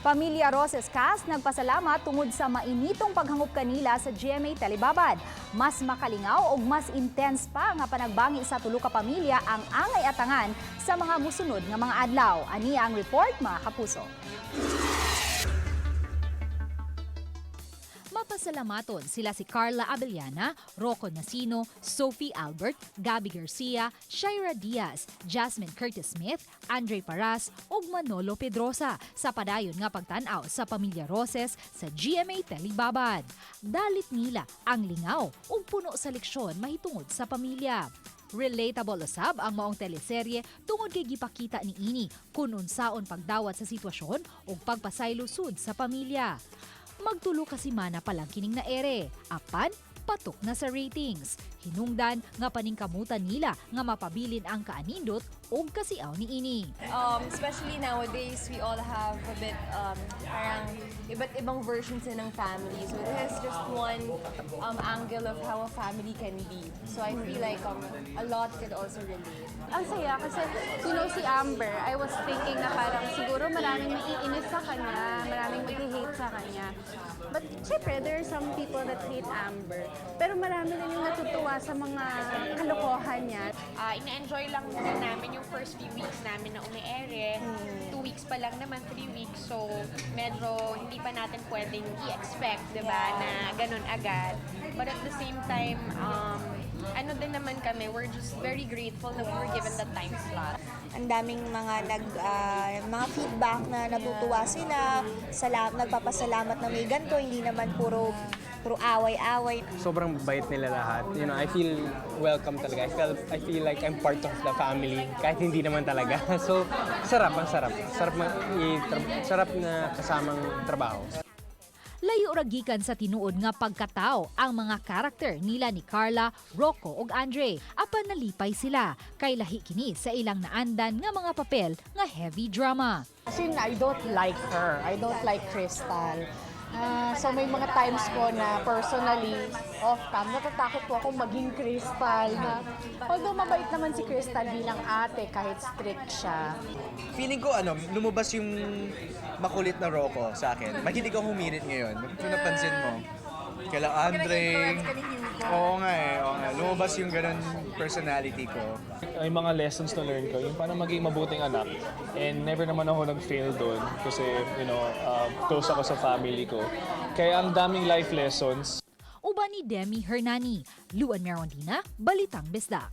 Pamilya Roses cast nagpasalamat tungod sa mainitong paghangop kanila sa GMA Telebabad. Mas makalingaw og mas intense pa nga panagbangi sa tulo ka pamilya ang angay atangan sa mga musunod nga mga adlaw. Ani ang report, mga kapuso. Mapasalamaton sila si Carla Abellana, Rocco Nacino, Sophie Albert, Gabbi Garcia, Shaira Diaz, Jasmine Curtis Smith, Andre Paras ug Manolo Pedrosa sa padayon nga pagtan-aw sa Pamilya Roses sa GMA Telebabad. Dalit nila ang lingaw ug puno sa leksyon mahitungod sa pamilya. Relatable usab ang maong teleserye tungod kay gipakita niini kun unsaon pagdawat sa sitwasyon ug pagpasaylo sud sa pamilya. Magtulo ka semana pa lang kining naere. Apan, patok na sa ratings. Hinungdan nga paningkamutan nila nga mapabilin ang kaanindot ug kasiaw niini. Especially nowadays, we all have a bit, parang iba't ibang versions din ng family. So this is just one angle of how a family can be. So I feel like a lot could also relate. Ang saya kasi, si Amber, I was thinking na parang siguro maraming maiinis sa kanya, maraming mag-hate sa kanya. But syempre, there are some people that hate Amber. Pero marami rin yung natutuwa sa mga kalokohan niya. Ina-enjoy lang muna namin yung first few weeks namin na umiere. 2 weeks pa lang naman, 3 weeks. So, medyo hindi pa natin pwedeng i-expect, di ba, na ganun agad. But at the same time, ano din naman kami, we're just very grateful na we were given the time slot. Ang daming mga feedback na natutuwa sila, nagpapasalamat na may ganito, hindi naman puro away-away. Sobrang bait nila lahat. I feel welcome talaga. I feel like I'm part of the family kahit hindi naman talaga. So, sarap, ang sarap. Sarap na kasamang trabaho. Layo ra gikan sa tinuod nga pagkatao ang mga karakter nila ni Carla, Rocco ug Andre. Apan nalipay sila kay lahi kini sa ilang naandan nga mga papel nga heavy drama. As in, I don't like her. I don't like Crystal. So may mga times po na personally, off-cam, natatakot po ako maging Crystal. Na, although mabait naman si Crystal bilang ate, kahit strict siya. Feeling ko ano, lumabas yung makulit na Rocco sa akin. Mahilig ako humirit ngayon. Kung napansin mo. Kala Andre. Oo nga eh, oo nga. Lumabas yung ganun personality ko. May mga lessons na learn ko, yung paano maging mabuting anak. And never naman ako nag-fail doon kasi, close ako sa family ko. Kaya ang daming life lessons. Uban ni Demi Hernani, Luan Merondina, Balitang Bisdak.